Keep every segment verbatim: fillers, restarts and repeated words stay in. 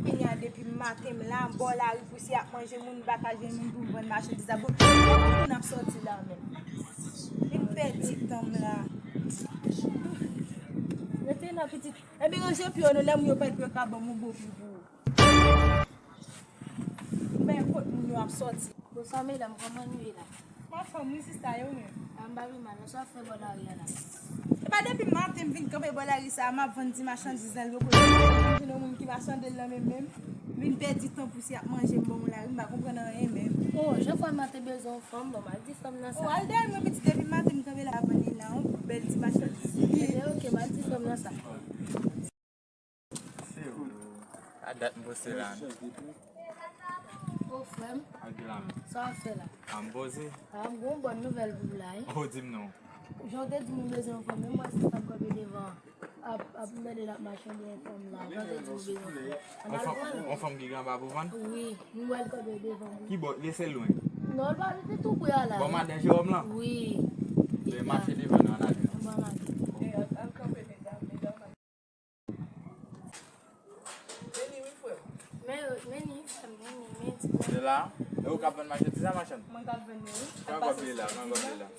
Kounye a depi maten m la, m bò lari pou si ap manje moun, m pa ka jwenn moun pou m vann machandiz la. Bon, kòman moun ap sòti la menm? Vin pèdi tan m la. Rete la pitit. Ebyen ranje pye w non, lè moun yo pèdi pye yo ka ban m yon bon pye pou ou. Men kot moun yo ap sòti. Bonswa medam, kòman nou ye la? M anfòm wi sista, e ou menm? A, m pa pi mal non, sa w ap fè bò lari a la? E pa depi maten m vin kanpe bò lari sa a, m ap vann ti machandiz nan loko. M jwenn yon moun ki machande l nan men m menm. M vin pèdi tan pou si ap manje m ban mwen lari, m pa konprann anyen menm. O, jan fwa m te bezwen yon fanm, bon, m al di fanm nan sa. O, al dèyè mwen pitit, depi maten m kanpe la ap vann li la, yon bèl ti machandiz. Ebyen, oke, m al di fanm nan sa. A dat m poste la. O frè m. Ak la menm. Sa w ap fè la? A m poze. A m gon bòn nouvèl pou w la, wi. O, di m non. Jan w te di m ou bezwen yon fanm, menm mwen se fanm kanpe devan ap, ap mède l ap mache anba yon fanm la. Jan w te di m ou bezwen yon fanm. Ann al pran l. Yon fanm ki gen anba pou vann? Wi, m wè l kanpe devan m. Ki bò? Li se lwen? Non, l pa, li tou pre a la. Bò madan Jewòm lan? Wi. Li mache devan nan, ann ale. Ann ale. Vini wi frè m. Men, men ni frè m, men ni, men ti frè m. Se la? E ou k ap vann machandiz la, machann? Mwen k ap vann li wi. Pran kòb li la, pran kòb li la.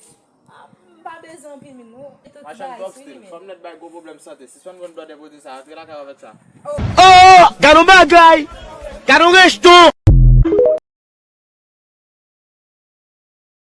A, m pa bezwen anpil moun non. Machann Top Style, fanm nèt bay gwo pwoblèm sante. Sispann vann blòdè pote sa, antre lakay ou avèk sa. Oh, gad yon bagay! Gad yon rejton!